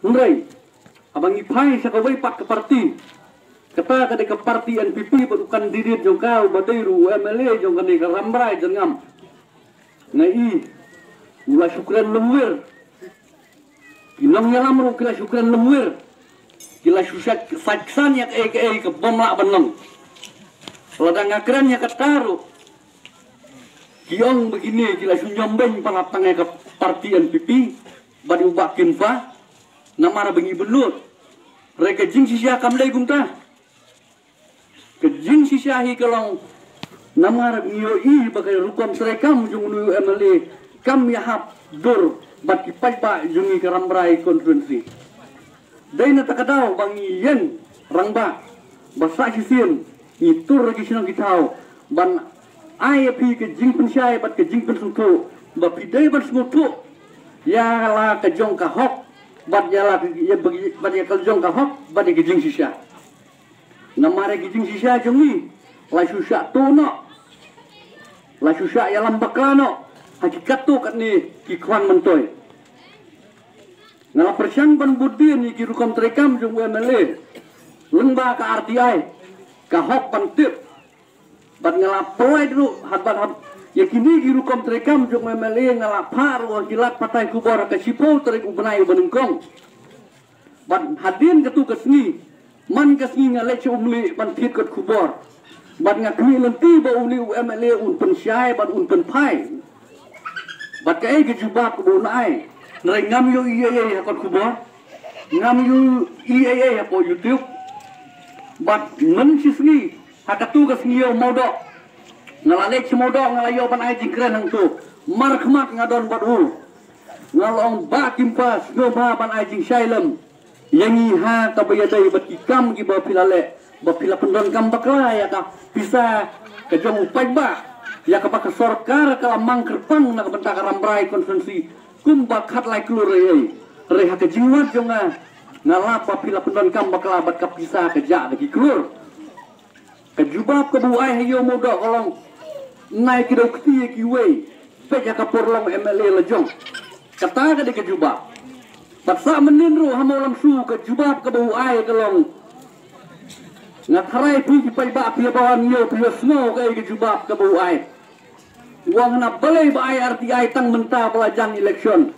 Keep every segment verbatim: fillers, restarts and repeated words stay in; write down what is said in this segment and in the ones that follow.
Hynrei haba ngi phai sha kawei pat ka parti, kata ka dei ka parti N P P bad u candidate jong ka uba dei ruh u M L A jong kane ka Rambrai Jyrngam, nga i u la shu kren lymwir. Ki nongïalam ruh ki la shu kren lymwir. Ki la shu sait, sait ksan ïa kaei kaei ka bym lah ban long. Lada nga kren ïa kata ruh, ki ong ba kine ki la shu ñiom beiñ palat tang ïa ka parti N P P bad ïa u Bah Kynfa. Namar ba ngi bynnud. Hynrei ka jingshisha kam dei kumta. Ka jingshisha hi ka long namar ngi ïohi ba ka rukom treikam jong u M L A kam ïahap dur bad ki paidbah jong ngi ka Rambrai constituency. Dei na kata ka daw ba ngi ïeng rangbah ba sa shisien ngi tur ki shnong ki thaw ban ai ïa phi ka jingpynshai bad ka jingpynsngewthuh ba phi dei ban sngewthuh ïa la ka jong ka hok bad ïa la ka, ïa, bad ïa ka jong ka hok bad ïa ka jingshisha. Namar ïa ka jingshisha jong ngi la shu shah tuh noh, la shu shah ïalam bakla noh ha ki katto katne ki khwan myntoi. Nga la pyrshang ban bud dien ïa ki rukom treikam jong u M L A lyngba ka R T I, ka hok ban tip. Bad nga la pynlait ruh ha bad ha ïa kine ki rukom treikam jong u M L A, nga la phah ruh ha ki lad pathai khubor ha ka shiphew tarik u bnai uba nyngkong. Bad hadien katu ka sngi, man ka sngi nga leit sha u Umlieh ban thied kot khubor. Bad nga khmih lynti ba une u M L A un pynshai bad un pynphai. Bad kaei ka jubab kaba un ai? Hynrei ngam ïohi ei ei ha kot khubor, ngam ïohi ei ei hapoh YouTube. Bad mynshisngi ha katu ka sngi ïa u Mawdoh, nga la leit sha Mawdoh, nga la ïoh ban ai jingkren hangto. Markhmat nga don bad u. Nga la ong, Bah Kynfa, sngewbha ban ai jingshai lem ïa ngi ha kaba ïadei bad ki kam kiba phi la leh, ba phi la pyndonkam bakla ïa ka pisa ka jong u paidbah, ïa kaba ka sorkar ka la mang kyrpang na ka bynta ka Rambrai constituency kumba khatlai klur ei ei. Hynrei ha ka jingwad jong nga, nga lap ba phi la pyndonkam bakla bad ka pisa ka jah da ki klur. Ka jubab kaba u ai ha ïa u Mawdoh ka long, nai ki dei u kti ïa kiwei, peit ïa ka por long M L A la jong. Kata ka dei ka jubab. Bad sa mynnin ruh ha Mawlamsu ka jubab kaba u ai ka long, nga tharai phi ki paidbah phi ba wan ïa phi ïa sngew kaei ka jubab kaba u ai. U ong, na balei ba ai R T I tang mynta ba la jan election?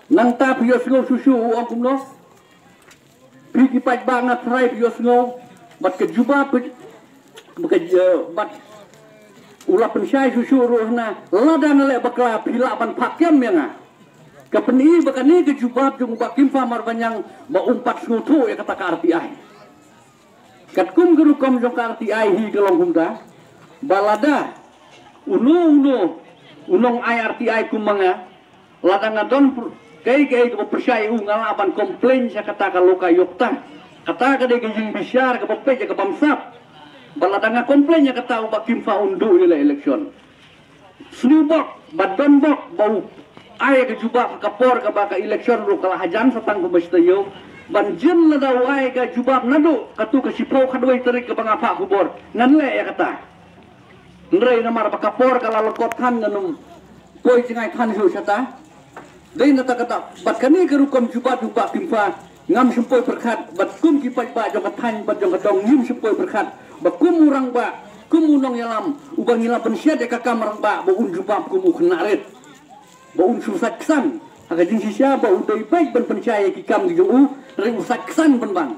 Nangta phi ïa sngew shuh shuh u ong kumno? Phi ki paidbah, nga tharai phi ïa sngew bad ka jubab phi, bad ka, eh, bad u la pynshai shuh shuh ruh na, lada nga leh bakla phi lah ban phah kem ïa nga. Ka pyni ba kane ka jubab jong u Bah Kynfa Marbaniang ba um pat sngewthuh ïa kata ka R T I. Katkum ka rukom jong ka R T I hi ka long kumta, ba lada uno uno u nong ai R T I kum ma nga, lada nga don pr-, kaei kaei kaba pyrshah ïa u, nga lah ban complain sha kata ka Lokayukta. Kata ka dei ka jingbishar kaba peit ïa ka bamsap. Ba lada nga complain ïa kata, u Bah Kynfa un duh ïa la election. Sngewbok ba don bok ba u ai ka jubab ha ka por kaba ka election ruh ka la hajan sa tang kumba shi taïew. Ban jin lada u ai ka jubab naduh katu ka shiphew khatwei tarik kaba nga phah khubor, ngan leh ïa kata. Hynrei namar ba ka por ka la lyngkot than, ngan ym poi jngai than shuh shata. Dei na kata ka daw bad kane ka rukom jubab jong u Bah Kynfa ngam shym poi pyrkhat, bad kum ki paidbah jong ka thaiñ bad jong ka dong ngim shym poi pyrkhat ba kum u rangbah, kum u nongïalam uba ngi la pynshet ïa ka kam rangbah, ba un jubab kum u khynnah rit, ba un shu sait ksan. Ha ka jingshisha ba u dei beit ban pynshai ïa ki kam ki jong u, hynrei u sait ksan pynban.